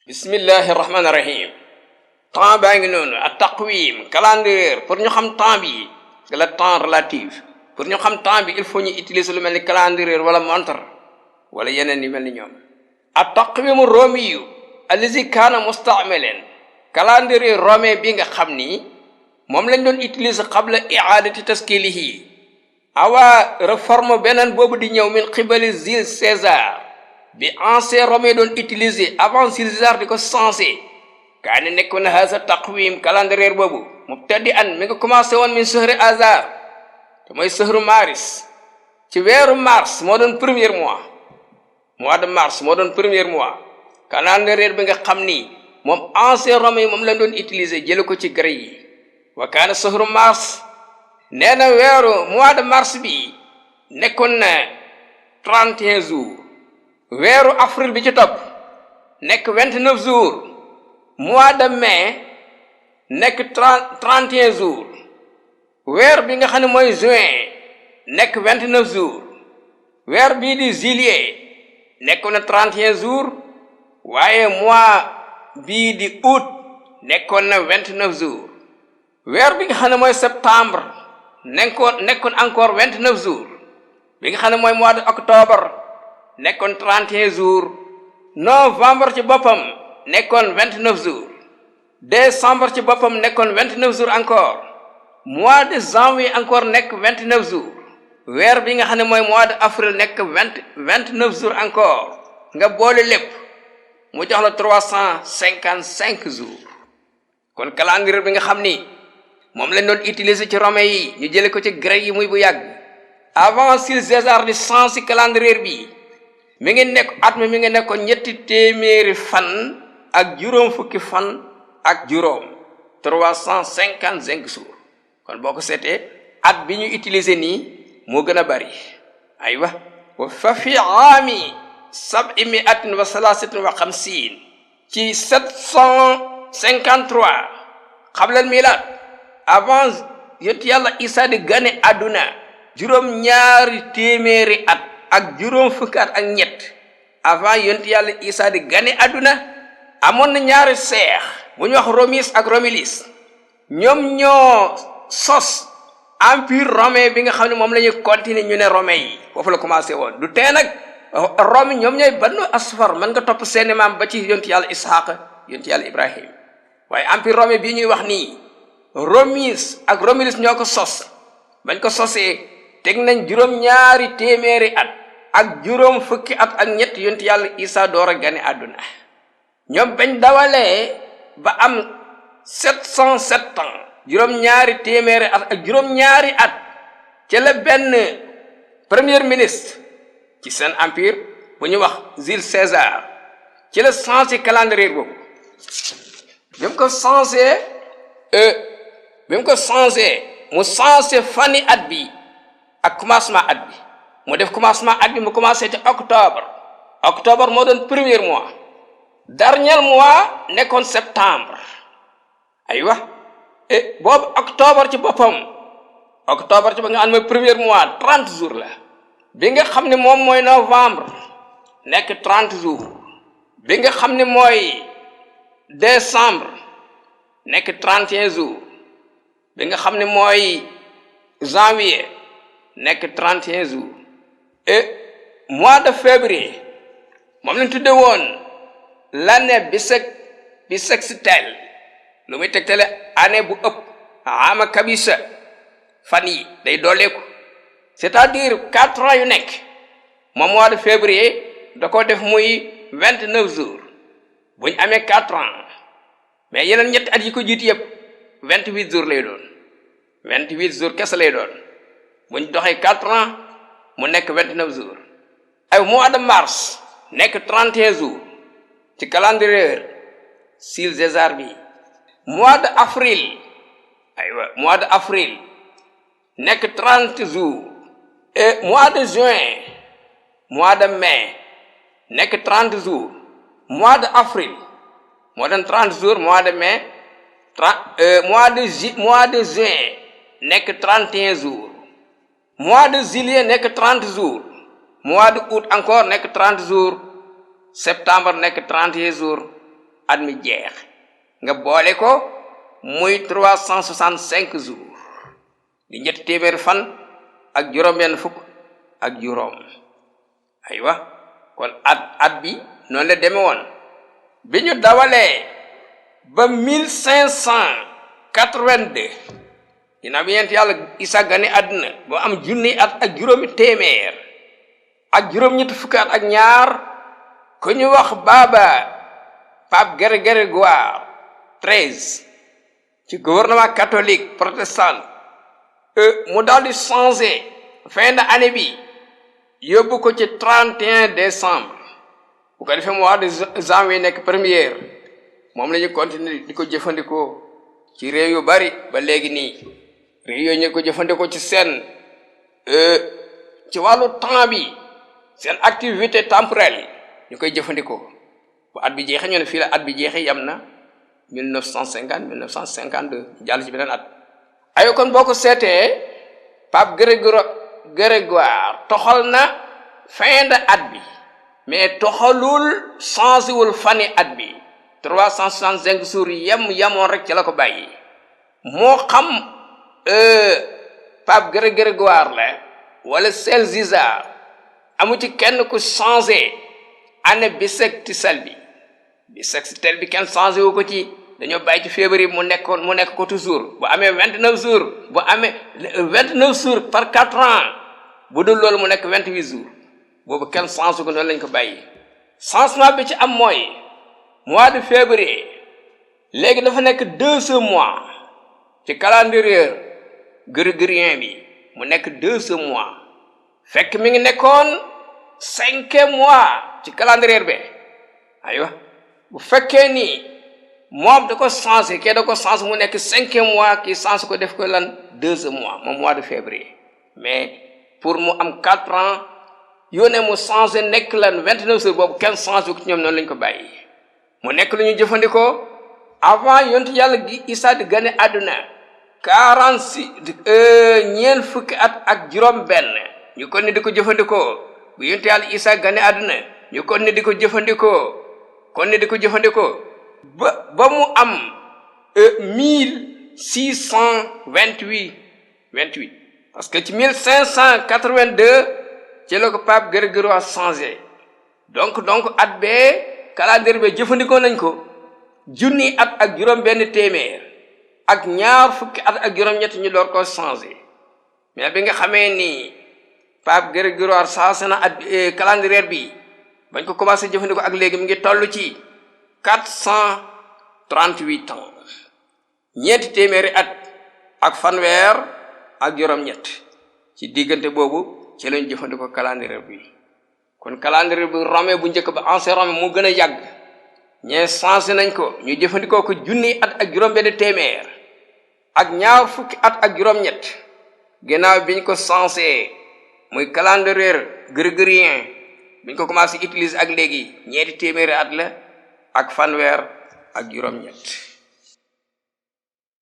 bismillahi rahmaani rahim temps baa ngi noonu ak taqwim calendrier pour ñu xam temps bi le temps relatif pour ñu xam temps bi il faut ñu utiliser lu mel ni calendrier wala montre wala yeneen yu mel ni ñoom ak taqwimu romi yu allazi kaana musta'malan calendrier romain bi nga xam ni moom lañ doon utiliser qabla i'adati taskilihi awa réforme beneen boobu di ñëw min qibali Jules César bi ancien romain doon utiliser avant Jules César di ko sensé kaane nekkoon na hasa taqwim calendrier boobu mubtadi an mi nga commencé woon min sehri azar te mooy sehru maris ci weeru mars moo doon premier mois de mars moo doon premier mois calendrier bi nga xam ni moom ancien romain moom lañ doon utiliser jële ko ci grec yi wa kaana sehru mars nee na weeru mois de mars bi nekkoon na 31 jours weeru avril bi ci topp nekk 29 jours mois de mai nekk 31 jours weer bi nga xam ne mooy juin nekk 29 jours weer bii di juillet nekkoon na 31 jours waaye mois bii di août nekkoon na 29 jours weer bi nga xam ne mooy septembre nekkoon encore 29 jours bi nga xam ne mooy mois de octobre nekkoon 31 jours novembre ci boppam nekkoon 29 jours décembre ci boppam nekkoon 29 jours encore mois de janvier encore nekk 29 jours weer bi nga xam ne mooy mois de avril nekk 29 jours encore nga boole lépp mu jox la 355 jours kon calendrier bi nga xam ni moom lañ doon utiliser ci romain yi ñu jële ko ci grec yi muy bu yàgg avant Jules César di sensé calendrier bi mi ngi nekk at mi ngi nekkoon 300 fan ak juróom fukki fan ak juróom 355 jours kon boo ko seetee at bi ñu utiliser nii moo gën a bari aywa wa fa fi aami 753 ci 753 qabla al milad avant yonent yàlla Isa di gane àdduna juróom ñaari téeméeri at ak juróom fukki at ak ñett avant yonent yàlla Isa di gane àdduna amoon na ñaari seex bu ñu wax Romulus ak Romulus ñoom ñoo sos empire romain bi nga xam ne moom la ñuy continuer ñu ne romain yi foofu la commencé woon du tee nag Rome ñoom ñooy Banu Asfar mën nga topp seeni maam ba ci yonent yàlla Ishaq yonent yàlla Ibrahim waaye empire romain bii ñuy wax nii Romulus ak Romulus ñoo ko sos bañ ko sosee teg nañ juróom ñaari téeméeri at ak juróom fukki at ak ñett yonent yàlla Isa door a gane àdduna ñoom bañ dawalee ba am 707 ans juróom ñaari téeméeri at ak juróom ñaari at ci la benn premier ministre ci seen empire bu ñu wax Jules César ci la changé calendrier boobu bi mu ko changé mu changé fani at bi ak commencement at bi mu def commencement at bi mu commencé ci octobre moo doon premier mois dernier mois nekkoon septembre aywa boobu octobre ci boppam nga xam ne mooy premier mois 30 jours la bi nga xam ne moom mooy novembre nekk 30 jours bi nga xam ne mooy décembre nekk 31 jours bi nga xam ne mooy janvier nekk 31 jours et mois de février moom lañ tudde woon l'année bissextile lu muy tegtale année bu ëpp ama kabisa fan yi day dooleeku c'est-à-dire 4 ans yu nekk moom mois de février da ko def muy 29 jours bu ñu amee 4 ans mais yeneen ñetti at yi ko jiit yëpp 28 jours lay doon 28 jours kese lay doon bu ñu doxee 4 ans mu nekk 29 jours ay mois de mars nekk 31 jours ci calendrier Jules César bi mois de avril nekk 30 jours et mois de juin mois de mai nekk 30 jours mois de avril moo doon 30 jours mois de mai mois de juin nekk 31 jours mois de juillet nekk 30 jours mois de août encore nekk 30 jours septembre nekk 31 jours at mi jeex nga boole ko muy 365 jours di ñetti téeméer fan ak juróom-benn fukk ak juróom aywa kon at bi noonu la deme woon bi ñu dawalee ba 1582 ginnaaw bi yent yàlla Isa gane àdduna ba am junni at ak juróomi téeméer ak juróom-ñetti fukki at ak ñaar ku ñu wax Pape Grégoire XIII ci gouvernement catholique protestant mu daal di changé fin d'année bi yóbbu ko ci 31 décembre bu ko defee mois de janvier nekk première moom la ñu continuer di ko jëfandikoo ci réew yu bari ba léegi nii réew yooyu ñu ko jëfandikoo ci seen ci wàllu temps bi seen activité temporelle ñu koy jëfandikoo bu at bi jeexee ñu ne fii la at bi jeexee yam na 1950 1952 jàll ci beneen at ayo kon boo ko seetee Pape Grégoire toxal na fin de at bi mais toxalul changé wul fani at bi 365 jours yamoon rek ci la ko bàyyi moo xam Pape Grégoire la wala César amu ci kenn ku changé année bissextile bi kenn changé wu ko ci dañoo bàyyi ci février mu nekk ko toujours bu amee 29 jours bu amee 29 jours par 4 ans bu dul loolu mu nekk 28 jours boobu kenn changé ko noonu lañ ko bàyyi changement bi ci am mooy mois de février léegi dafa nekk 2 mois ci calendrier grégorien bi mu nekk 2 mois fekk mi ngi nekkoon 5 mois ci calendrier bi aywa bu fekkee ni moom da ko changé kee da ko changé mu nekk 5 mois kii changé ko def ko lan 2 mois moom mois de février mais pour mu am 4 ans yónnee mu changé nekk lan 29 jours boobu kenn changé ko ci ñoom noonu lañ ko bàyyi mu nekk lu ñu jëfandikoo avant yontu yàlla gi Isa di gane àdduna ñeent fukki at ak juróom benn ñu kon ne di ko jëfandikoo bu yontu yàlla Isa gane àdduna ñu kon ne di ko jëfandikoo ba mu am 1628 parce que ci 1582 ci la ko Pape Grégoire changé donc at bee calendrier bi jëfandikoo nañ ko junni at ak juróom benn téeméer ak ñaar fukki at ak juróom-ñett ñu door ko changé mais bi nga xamee ni Pape Grégoire changé na at calendrier bi bañ ko commencé jëfandikoo ak léegi mi ngi toll ci 438 ans ñeenti téeméeri at ak fanweer ak juróom-ñett ci diggante boobu ci lañu jëfandikoo calendrier bi kon calendrier bi romain bu njëkk ba ancien romain moo gën a yàgg ñee changé nañ ko ñu jëfandikoo ko junni at ak juróom-benn téeméer ak ñaar fukki at ak juróom-ñett ginnaaw biñ ko changé muy calendrier grégorien biñ ko commencé utiliser ak léegi ñeenti téeméeri at la ak fanweer ak juróom-ñett